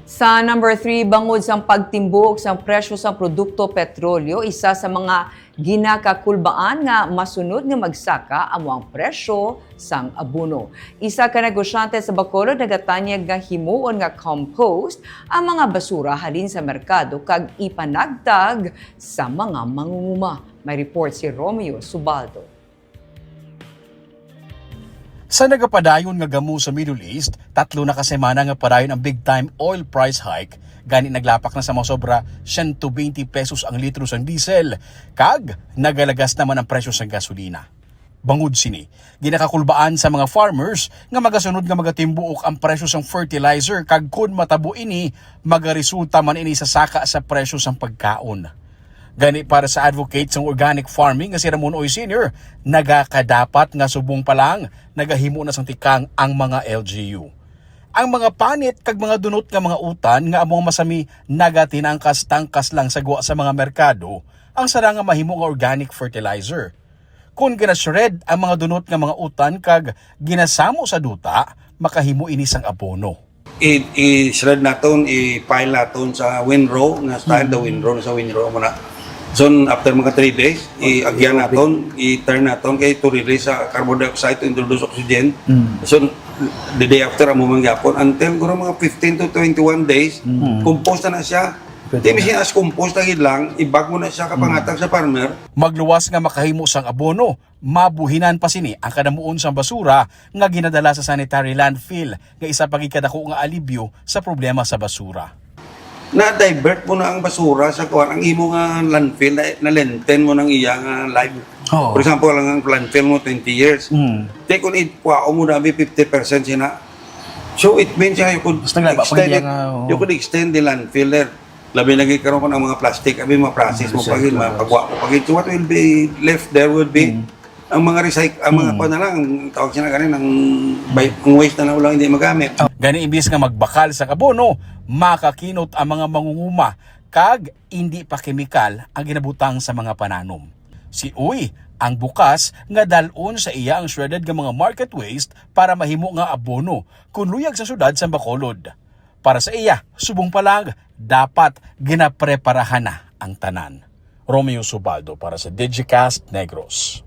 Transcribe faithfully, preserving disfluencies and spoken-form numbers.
Sa number three, bangod sang pagtimbuk sang presyo sang produkto petrolyo, isa sa mga ginakakulbaan nga masunod nga magsaka amo ang presyo sang abono. Isa ka negosyante sa Bacolod nagatanyag nga himuon nga compost ang mga basura halin sa merkado kag ipanagtag sa mga mangunguma. May report si Romeo Subaldo. Sa nagapadayon nga gamo sa Middle East, tatlo na ka semana nga padayon ang big time oil price hike, gani naglapak na sa masobra siyento bente pesos ang litro sang diesel, kag nagalagas naman ang presyo sang gasolina. Bangod sini, ginakakulbaan sa mga farmers nga magasunod nga magatimbuok ang presyo sang fertilizer, kag kon matabo ini, magaresulta man ini sa saka sa presyo sang pagkaon. Gani, para sa advocate sang organic farming nga si Ramon Uy Senior, nagakadapat nga subong pa lang nagahimo na sang tikang ang mga L G U. Ang mga panit kag mga dunot nga mga utan nga amo masami nagatinangkas-tangkas lang sa gwa sa mga merkado ang sara nga mahimo nga organic fertilizer. Kon gina-shred ang mga dunot nga mga utan kag ginasamo sa duta, makahimo ini sang abono. I-shred naton, i-pile naton sa windrow nga style, the windrow, sa windrow mo na. So after mga three days, i-agyan naton, i-turn naton kay to release sa carbon dioxide, to introduce oxygen. So the day after amo man gyapon until guro mga fifteen to twenty-one days, compost na na siya. Di masin as compost na gid lang, ibag mo na siya kapangatag sa farmer. Magluwas nga makahimo sang abono, mabuhinan pa sini ang kadamuon sang basura nga ginadala sa sanitary landfill, nga isa pa gid kadako nga alibyo sa problema sa basura. Na-divert mo na ang basura sa kuwan, ang imo nga landfill na, na-lengthen mo ng iya nga life. Oo. For example, ang landfill mo twenty years. Mm. Di kung ikuha mo dami fifty percent sina. So it means nga you could Mas naglaba pa extend niya it, nga, oo. You could extend the landfill there. Labi lagi karon kung ang mga plastic, abi mga process mo Recycle. Pagin, mapagwa mo Pagin. So what will be left there would be Mm. ang mga recycle, ang mga Mm. kuwan na lang, ang tawag sila ganin, ang, bay- ang waste na lang, walang hindi magamit. Gani, imbis nga magbakal sa abono, makakinot ang mga mangunguma kag indi pa kemikal ang ginabutang sa mga pananom. Si Uy ang bukas nga dal-on sa iya ang shredded nga mga market waste para mahimo nga abono kun luyag sa syudad sa Bacolod. Para sa iya, subong pa lang, dapat ginapreparahan na ang tanan. Romeo Subaldo para sa Digicast Negros.